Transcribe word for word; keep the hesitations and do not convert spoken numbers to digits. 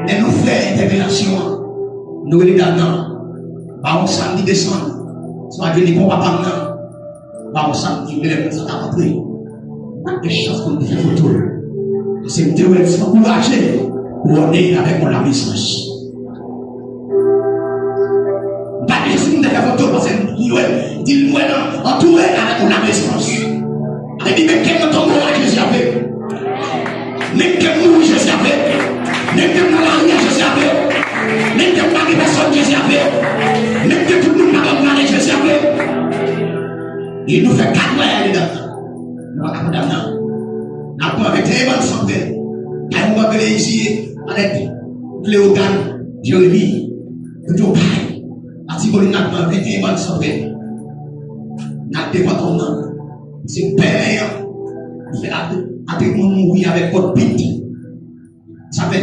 Lè nou fè entèvelasyon an, nou rele dam nan. Bawon Sam li desann. Sa vle di bon papa m nan. Bawon Sam di, men lè moun sa t ap antre, m pa t gen chans pou m te fè foto l. Paske m te wè l ankouraje, kouwone avèk yon lamezans. M pa t gen chans pou m te fè foto l paske m di l wè, di l wè nan antoure avèk yon lamezans. Epi men kè m nan tonbo a, Jezi ap vle. Men kè m mouri, Jezi ap vle. Men kè m nan lari a, Jezi ap vle. Men kè m pa gen pèsòn, Jezi ap vle. Men kè tout moun pa ban m mare, Jezi ap vle. E nou fè kat mwa ale dan. Nou pa ka pran dam nan. N ap pran venteyen bann san frè. Kay mwen rele isi, anèt. Kleogan, Jeremi, Joe Pay. Latibonit n ap pran venteyen bann san frè. N ap devan tonm nan. Se pè an. Li fè la, ate moun mouri avèk kòd pit. Sa fè